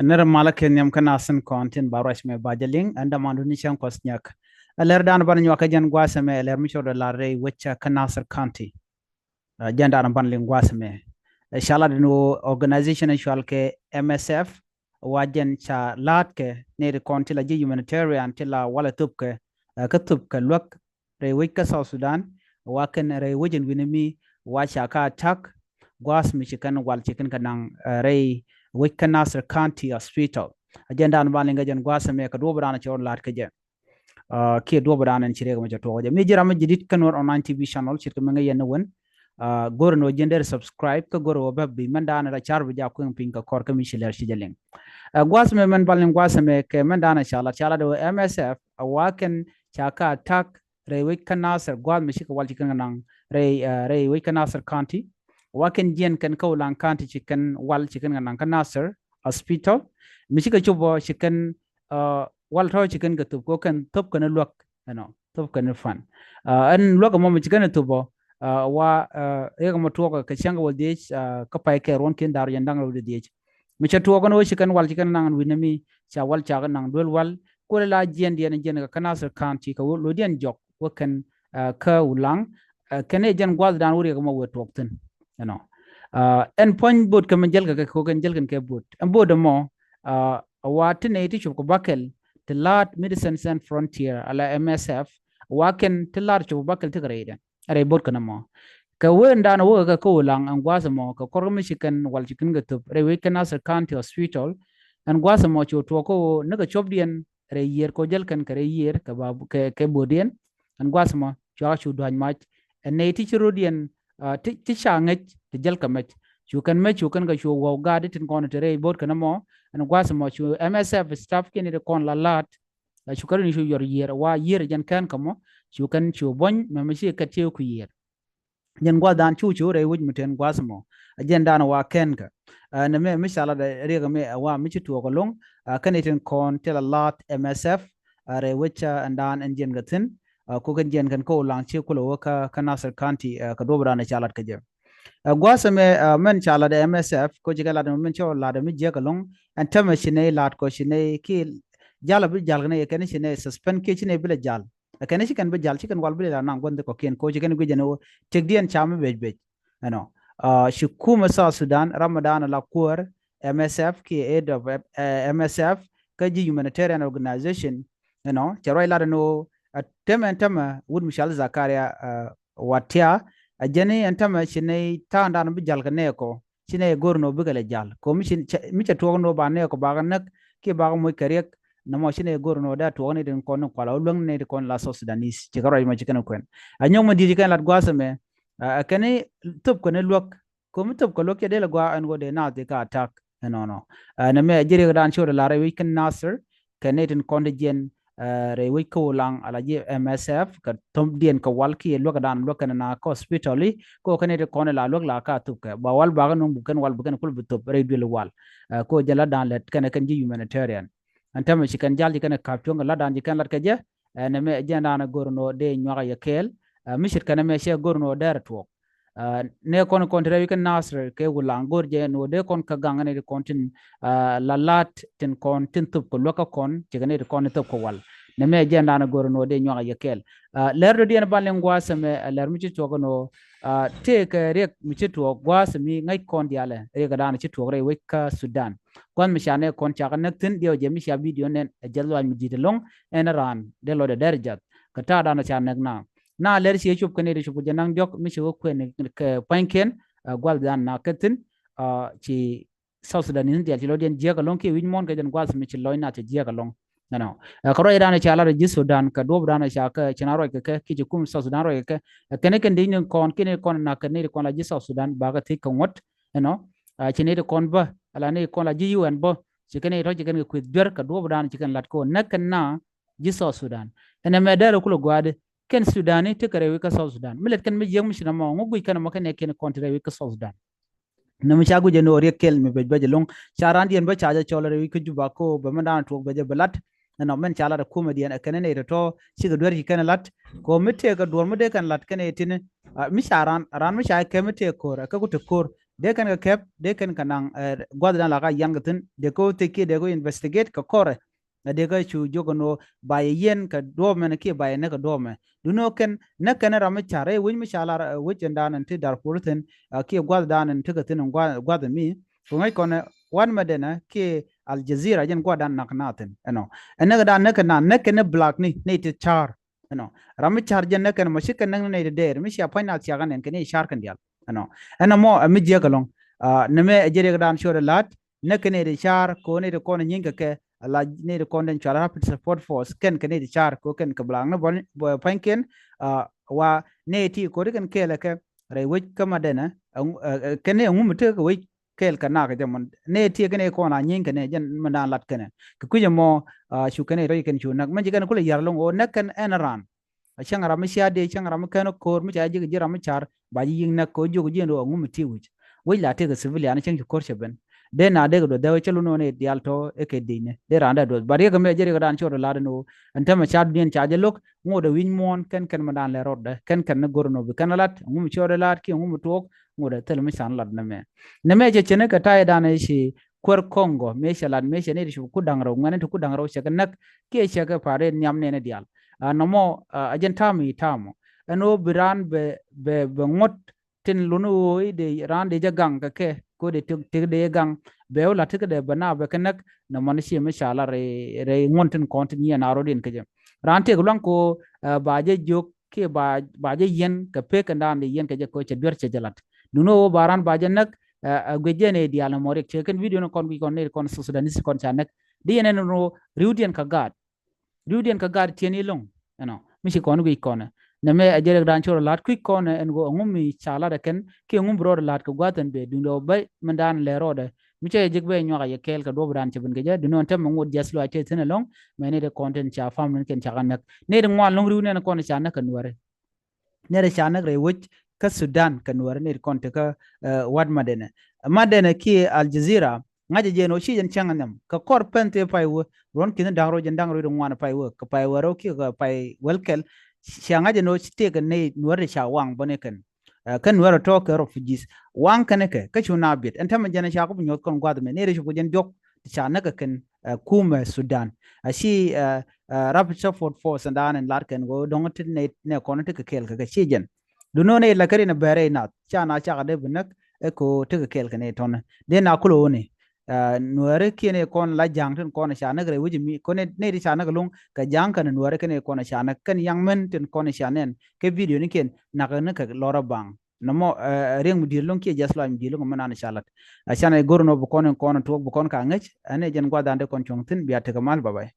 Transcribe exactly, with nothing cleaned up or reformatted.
Nɛrɛ malä kɛ nhiam kä nasin kɔn tin ba ruac mɛ ba jɛ liŋ, ɛn dämandu ni cäŋ kɔs nyäk. Ɛ lɛr dan ban nyuak kä jɛn gua̱a̱th ɛmɛ, ɛ lɛr mi cɔl dɛ lar rɛy wec kä Nasir County. Ɛ jɛn dan ban liŋ gua̱a̱th ɛmɛ. Ɛ ca lat ni organization ɛ cual kɛ M S F, wa jɛn ca la̱a̱t kɛ ni ri kɔn ti la ji̱ humanitarian ti la walɛ thop kɛ, ɛ kä thop kɛ luäk rɛy wec kä South Sudan, wa kɛn rɛy wec in wi̱ni mi wa ca ka attack gua̱a̱th mi ci kɛn wal ci kɛn kɛ naŋ, ɛ, rɛy wec kä Nasir County Hospital. Ɛ jɛn dan ban liŋ kɛ jɛn gua̱a̱th ɛmɛ kɛ duɔ̱p dan cɛ rɔ la̱a̱t kɛ jɛ. Ɛ, kiɛ duɔ̱p dan ɛn ci rɛk mɛ cɛ tuɔk jɛ. Mi ji̱ ram mi ji̱ dit kä Nuer Online T V channel, ce̱tkɛ mi ŋäc yɛn ni wen. Ɛ, go̱r ni wä ji̱n der subscribe, kä go̱r wä bä bi mɛn dan rɛ car bi ja kueŋ piny kɛ kɔr kä mi ci lɛr ci jɛ liŋ. Ɛ, gua̱a̱th ɛmɛ mɛn ban liŋ gua̱a̱th ɛmɛ kɛ mɛn dan ca lat, ca lat wä M S F, ɛ, wa kɛn ca ka attack rɛy wec kä Nasir, gua̱a̱th mi ci kɛ wal ci kɛn kɛ naŋ rɛy, ɛ, rɛy wec kä Nasir County. Wa kɛn jiɛn kɛn kä Ulang County ci kɛn wal ci kɛn kɛ naŋ kä Nasir Hospital. Mi ci kɛ cop ɔ ci kɛn, ɛ, wal tɔ̱ ci kɛn kɛ thop kɛ kɛn thop kɛn luäk, you know, thop kɛn fan. Ɛ, ɛn luäk ɛmɔ mi ci kɛn thop ɔ, ɛ, wa, ɛ, riɛk ɛmɔ tuɔɔk kɛ cäŋ kɛ wä dhiec, ɛ, kä pay kɛ ruɔ̱n kiɛn da̱r yɛn da̱ŋ rɛw di dhiec. Mi cɛ tuɔɔk ɛn wä ci kɛn wal ci kɛn naŋ ɛn wi̱n ɛmi ca wal ca kɛ naŋ duel wal. Kulɛ la jiɛn diɛn jiɛn kɛ kä Nasir County kɛ wä lo diɛn jɔk wä kɛn, ɛ, kä Ulang, ɛ, kɛn ɛ jɛn gua̱a̱th dan wä riɛk ɛmɔ wä tuɔɔk thi̱n. You know. Ɛ, ɛn puɔ̱ny bot kɛ mi jäl kɛ kɛ kok ɛn jäl kɛn kɛ bot. Ɛn bot ɛmɔ, ɛ, wa ti nɛy ti cop kɛ bäkɛl ti la̱a̱t Medicine Sans Frontier ala M S F, wa kɛn ti la̱a̱t cop kɛ bäkɛl ti kɛ rɛydɛ. Rɛy bot kɛn ɛmɔ. Kɛ wen dan wä kɛ kä Ulang ɛn gua̱a̱th ɛmɔ kɛ kɔr mi ci kɛn wal ci kɛn kɛ thop rɛy wec kä Nasir County Hospital. Ɛn gua̱a̱th ɛmɔ ci wä tuɔɔk kä wä ni kɛ cop diɛn rɛy yiër kɔ jäl kɛn kɛ rɛy yiër kɛ ba, kɛ, kɛ bot diɛn. Ɛn gua̱a̱th ɛmɔ cua cu dua̱c mac. Ɛn nɛy ti ci rot diɛn, ɛ, ti, ti ca ŋäc ti jäl kɛ mɛc. Cu kɛn mɛc cu kɛn kɛ cu wä ga̱a̱di tin kɔn ti rɛy bot kɛn ɛmɔ. Ɛn gua̱a̱th ɛmɔ cu M S F staff kiɛn ti kɔn la la̱a̱t. Ɛ, cu kɛn ni cu yɔr yiër wa yiër jɛn kɛn kɛ mɔ. Cu kɛn cu buɔ̱ny mɛ mi ci kɛt ci ku yiër. Jɛn gua̱a̱th dan cu cu rɛy wec mi ten gua̱a̱th mɔ. Ɛ jɛn dan wa kɛn kɛ. Ɛ, nɛ mɛ mi ca lat riɛk mɛ ɛ wa mi ci tuɔɔk ɛlɔ̱ŋ. Ɛ, kɛn itin kɔn ti la la̱a̱t M S F. Ɛ, rɛy wec ca ɛn dan ɛn jiɛn kɛ thi̱n. Ɛ, ku kɛn jiɛn kɛn kä Ulang ci kulɛ wä kä, kä Nasir County, ɛ, kɛ duɔ̱p dan ca lat kɛ jɛ. Ɛ, gua̱a̱th ɛmɛ, ɛ, mɛn ca lat ɛ M S F, ko ci kɛ lat ɛ mɛn cɔ lat ɛ mi jiäk ɛlɔ̱ŋ, ɛn tämɛ ci nɛy lat kɔ ci nɛy ki jal ɛ bi jal kɛ nɛy kɛn ci nɛy suspend kiɛ ci nɛy bi lɛ jal. Ɛ kɛn ci kɛn bi jal, ci kɛn wal bi lɛ la naŋ gua̱n thi kɔ̱kiɛn, ko ci kɛn guic ɛn ɣöö tëkdiɛn ca mi bec bec. Ɛnɔ, ɛ, ci kumɛ South Sudan, ram mi da̱a̱n la kuäär, M S F kiɛ aid of, ɛ, M S F, kä ji̱ humanitarian organization, ɛnɔ, cɛ ruac lat ɛn ɣöö, ɛ, tämɛ ɛn tämɛ, wut mi cal Zakaria, ɛ, Watia, ɛ jɛn i̱ ɛn tämɛ ci nɛy ta̱a̱ŋdan bi jal kɛ nɛɛkɔ, ci nɛy go̱r nɔ bikɛ lɛ jal. Kɔ mi ci, cɛ, mi cɛ tuɔɔk nɔ ba nɛɛkɔ bakɛ näk, kiɛ bakɛ moc kɛ riɛk, nɔmɔ ci nɛy go̱r nɔ dee tuɔɔk ni tin kɔn ni kual, ɔ luäŋ ni tin kɔn la South Sudanese, ci kɛ ruac mɔ ci kɛn kuɛn. Ɛ nyɔk mi di̱i̱t ci kɛn lat gua̱a̱th ɛmɛ, ɛ, ɛ kɛn i̱ thop kɛn i̱ luäk, kɔ mi thop kɛ luäk cɛ dee lɛ gua̱a̱ ɛn ɣöö dee naath dee ka attack. Ɛnɔnɔ. Ɛ, nɛmɛ ɛ ji̱ riɛk dan ci wä dee lar rɛy wec kɛn Nasir, kɛn ni tin kɔn ti jiɛn, ɛ, rɛy wec kä Ulang ala ji̱ M S F kɛ thop diɛn kɛ wal kiɛ luäk dan luäk kɛn na kä hospital i̱, kɔ kɛn ni tin kɔn la luäk la ka thop kɛ. Ba wal bakɛ nuŋ buk kɛn wal buk kɛn kul bi thop rɛy duël wal. Ɛ, kɔ jɛn la dan lɛt kɛn kɛn ji̱ humanitarian. Ɛn tämɛ ci kɛn jal ci kɛn ka̱p cuɔ̱ŋ kɛ la dan ci kɛn lat kɛ jɛ. Ɛ, nɛmɛ jɛn dan go̱r nɔ dee nyuak a yɛ kɛɛl. Ɛ, mi ce̱tkɛ nɛmɛ cɛ go̱r nɔ dɛr tuɔɔk. Ɛ, nɛ kɔn kɔn ti rɛy kɛ Nasir kɛ Ulang go̱r jɛ ni wä dee kɔn kä gaŋ ni ti kɔn tin, ɛ, la la̱a̱t tin kɔn tin thop kɛ luäk kä kɔn, ci kɛ ni ti kɔn ni thop kɛ wal. Nɛmɛ jɛn dan go̱r ni wä dee nyuak a yɛ kɛɛl. Ɛ, lɛr dɔ̱diɛn ban liŋ gua̱a̱th ɛmɛ, ɛ, lɛr mi ci tuɔɔk ni wä, ɛ, tëëkɛ riɛk mi ci tuɔɔk gua̱a̱th mi ŋäc kɔn diaalɛ, riɛk dan ci tuɔɔk rɛy wec kä Sudan. Gua̱a̱th mi ca nɛ kɔn cakɛ näk thi̱n diɛw jɛ mi ca video nɛn, ɛ, jɛth luac mi di̱i̱t ɛlɔ̱ŋ, ɛn raan dee lɔcdɛ dɛr jath. Kɛ ta̱a̱ dan ca näk na. Na lɛr ci cop kɛ nɛy ti cop kɛ jɛ naŋ diɔ̱k mi ci wä kuɛn kɛ pua̱nykiɛn, ɛ, gua̱th dan na kä thi̱n, ɛ, ci South Sudan in dial ci lɔcdiɛn jiäk ɛlɔ̱ŋ kiɛ wi̱c muɔ̱ɔ̱n kɛ jɛn gua̱th mi ci lɔc na cɛ jiäk ɛlɔ̱ŋ. Ɛnɔ. Ɛ, kɛ ruac dan ca lat ji̱ Sudan kɛ duɔ̱p dan ca kɛ ci na ruac kɛ kɛ kiɛ ci kum South Sudan ruac kɛ kɛ. Ɛ, kɛn kɛn di ni kɔn kiɛ ni kɔn na kɛ ni kɔn la ji̱ South Sudan bakɛ thiec kɛ ŋuɔ̱t. Ɛnɔ. Ɛ, ci ni ti kɔn bä ala ni kɔn la ji̱ U N bä ci kɛn ni tɔ̱ ci kɛn kɛ kueth duer kɛ duɔ̱p dan ci kɛn lat kɛ wä näk kɛn na ji̱ South Sudan. Ɛn ɛmɛ dɛr kulɛ gua̱a̱di kɛn Sudani tekɛ rɛy wec kä South Sudan. Mi lɛt kɛn mi jiäk mi ci nɔmɔ ŋu guic kɛn ɛmɔ kɛn ɛ kɛn kɔn ti rɛy wec kä South Sudan. Nɛ mi ca guic ɛn ɣöö riɛk kɛl mi bec bec ɛlɔ̱ŋ. Ca raan diɛn bä ca jɛ cɔl rɛy wec kä Juba ko bɛ mi daan tuɔɔk bɛ jɛ bɛ lat. Ɛnɔ mɛn ca lat ɛ kumɛ diɛn ɛ kɛn ɛ nɛy tɔ̱tɔ̱ cikɛ duer ci kɛn ɛ lat. Ko mi tëëk ɛ duɔ̱r mi dee kɛn lat kɛn ɛ tin, ɛ, mi ca raan, raan mi ca kɛ mi tëëk ko̱r ɛ kɛ ku te ko̱r. dee kɛn kɛ kɛp, dee kɛn kɛ naŋ, eh, gua̱thdan la ka yian kɛ thi̱n, dee kɛ wä thiec kiɛ dee kɛ wä investigate kɛ kɔrɛ. Ɛ dee kɛ cu jiök ɛn ɣöö ba yɛ yiɛn kɛ duɔ̱ɔ̱p mɛn kiɛ ba yɛ näk kɛ duɔ̱ɔ̱p mɛ. Duundɛ ɣöö kɛn näk kɛn ram mi ca̱r, eh, wec mi ca lar, eh, wec ɛn dan ɛn ti Darfur thi̱n, ah, kiɛ gua̱thdan ɛn ti kɛ thi̱n ɛn gua̱-, gua̱th ɛmi. Kɛ ŋäc kɔn, eh, Wad Madani kiɛ Al Jazeera jɛn gua̱thdan näk na thi̱n ɛnɔ. Ɛ näk dan näk kɛ na, näk kɛn ni black ni, ni ti ca̱r. Ɛnɔ. Ram mi ca̱r jɛn näk kɛn mɔ ci kɛn näk ni nɛy ti dɛɛr mi cia pua̱ny na thiakä nɛn kɛn i̱ ca̱r kɛn diaal. Ɛnɔ. Ɛnɔ mɔ ɛ mi jiäk ɛlɔ̱ŋ. Ah, nɛmɛ ɛ jɛ riɛkdan ciötdɛ la̱t, näk kɛn nɛy ti ca̱r, kɛ ɣöö nɛy ti kɔn ɛ nyieeny kɛ kɛ, ala nɛy ti kɔn den cɔal Rapid Support Force, kɛn kɛ nɛy ti ca̱r, kɛ ɣöö kɛn kɛ black ni bɔ, bɔ pua̱nykiɛn, ah, wa nɛy ti ko̱ri kɛn kɛɛl ɛ kɛ rɛy wec kä Madani, ɛ, ɛ, ɛ, kɛn ni ɛŋu mi tekɛ wec kɛɛl kɛ nak jɛ mɔ. Nɛ tiɛ kɛn ɛ kɔn a nyieeny kɛn ɛ jɛn mɛ dan lat kɛn ɛ. Kɛ kui̱c ɛmɔ, ah, cu kɛn ɛ rɛy kɛn cu näk. Mɛ ji̱ kɛn kulɛ yar loŋ ɣöö näk kɛn ɛn ran. A cäŋ ram mi cia dee, cäŋ ram mi kɛn ɛ ko̱r, mi ca ji̱ kɛ ji̱ ram mi ca̱r, ba ji̱ yi̱k näk kɛ ɣöö jiök ji̱ ɛn ɣöö ɛŋu mi ti wi̱c. Wec la tëëkɛ civilian cäŋ ci ko̱r cɛ ben. Dee na dee kɛ duɔth dee wec cä lun ɣöö nɛ diaal tɔ̱ ɛ kɛ di̱cnɛ. Dee raan dee duɔth. Ba riɛk ɛmɛ jɛ riɛk raan ci ɣöö dee lat ɛn ɣöö. Ɛn tämɛ ca dunia ca jɛ lo̱k, ŋot ɛ wi̱c muɔ̱ɔ̱n kɛn kɛn mɛ dan lɛ rɔɔdɛ. Kɛn kɛn ni go̱r ɛn ɣöö bi kɛn ɛ lat, ɛŋu mi ci ɣöö dee lat, kiɛ ɛŋu mi tuɔɔk, ŋot ɛ thil mi can lat nɛmɛ. Nɛmɛ cɛ cɛn kä ta̱yɛ dan ɛ ci kuäär Kɔŋgɔ mëë cɛ lat mëë cɛ nɛy ti cu ku da̱ŋ rɛw ŋuɛ̈ni ti ku da̱ŋ rɛw cɛ kɛ näk kiɛ cɛ kɛ pa̱a̱r rɛy nhiam nɛɛni diaal. A nɔmɔ, a jɛn ta̱a̱ mi ta̱a̱ mɔ ɛn ɣöö bi raan bɛ, bɛ, bɛ ŋuɔ̱t tin luni ɣöö i̱ dee raan dee jɛ gaŋ kɛ kɛ kɛ ɣöö dee tëk, tëk dee gaŋ bɛ wä la tëk dee bɛ na bɛ kɛ näk. Nɔmɔ ni ci mi ca lat rɛy, rɛy ŋuɔ̱n tin kɔn tin yiɛn a rɔ̱diɛn kɛ jɛ. Raan tëk luaŋ kɛ ɣöö, a, ba jɛ jiök kiɛ ba, ba jɛ yiɛn kɛ pek kɛn daan dee yiɛn kɛ jɛ kɛ ɣöö cɛ duer cɛ jɛ lat. Duŋni ɣöö ba raan ba jɛ näk, ɛ, ɛ, guic jɛ nɛy diaal nɔmɔ riɛk. Ciɛ kɛn video ni kɔn guic kɔn nɛy kɔn South Sudanese kɔn ca näk. Di yɛn ɛn rɔ ri̱wdiɛn kä gaat. Ri̱wdiɛn kä gaat tiɛn i̱ lo̱ŋ. Ɛnɔ. Mi ci kɔn guic kɔn ɛ. Nɛmɛ ɛ jɛ riɛkdan ci rɔ la̱t kui̱c kɔn ɛ ɛn ɣöö ɛŋu mi ca lat ɛ kɛn, kiɛ ɛŋu bi rɔɔdɛ la̱t kɛ gua̱a̱th ɛn bee duŋdɛ ɣöö bä min daan lɛ rɔɔdɛ. Mi cɛ jɛ jek bɛ nyuak a yɛ kɛɛl kɛ duɔ̱p dan cɛ ben kɛ jɛ. Duŋni ɣöö ɛn tɛmɛ ŋot jiath lɔaac tëë thi̱n ɛlɔ̱ŋ, mɛ nɛy ti kɔn tin ca family ni kɛn ca kɛ näk. Nɛy ti ŋuan lo̱ŋ ri̱w nɛn kɔn ca näk kɛ Nuäri. Nɛy ti ca näk rɛy wec kä Sudan kɛ Nuäri nɛy ti kɔn ti kä, eh, Wad Madani. Madani kiɛ Al Jazeera, ŋa̱cä jɛ ɛn ɣöö ci jɛn cäŋ nhiam. Kɛ kɔr pɛn tëë pay wä, ruɔ̱n ki̱n da̱ŋ rɛw jɛn da̱ŋ rɛw ti ŋuan pay wä, kɛ pay wä rɛw kiɛ kɛ pay wäl kɛl. Cia ŋa̱cä ɛn ɣöö ci tëëkɛ nɛy Nuäri ti ca waŋ bä ni kɛn. Eh, kä Nuäri tɔ̱ kɛ refugees. Waŋ kɛn kɛ, kä cu na biɛt. Ɛn täämɛ jɛn ca ku bi nyuɔ̱th kɔn gua̱th mɛ. Nɛy ti cu ku jɛn diɔ̱k, ti ca näk kɛ kɛn, eh, kumɛ Sudan. A ci, eh, eh, Rapid Support Force ɛn daan ɛn lar kɛn ɣöö dɔ̱ŋ ti nɛ, nɛ kɔn ti kɛ kɛɛl kɛ kɛ ci jɛn. Duŋni ɣöö nɛy la kɛ rin ɛ bɛrɛ inath. Ca na cakɛ dee bi näk, ɛ kɛ ɣöö ti kɛ kɛɛl kɛ nɛy tɔ̱nɛ. Dee na kulɛ ɣöö ni. Ah, Nuäri kiɛn ɛ kɔn la ja̱a̱ŋ tin kɔn ca näk rɛy wec mi, kɔn nɛy ti ca näk lo̱ŋ kɛ ja̱a̱ŋ kɛn Nuäri kiɛn ɛ kɔn ca näk kɛn yaŋ mɛn tin kɔn ca nɛn kɛ video ni kiɛn nak ni kɛ lɔr a baŋ. Nɔmɔ, eh, riɛŋ mi di̱i̱t lo̱ŋ kiɛ jiath lɔaac mi di̱i̱t lo̱ŋ mi nan ca lat. A canɛ go̱r nɔ bi kɔn in kɔn tuɔɔk bi kɔn ka ŋäc, ɛn ɛ jɛn gua̱th dan dee kɔn cuɔ̱ŋ thi̱n bia tekɛ mal, bye bye.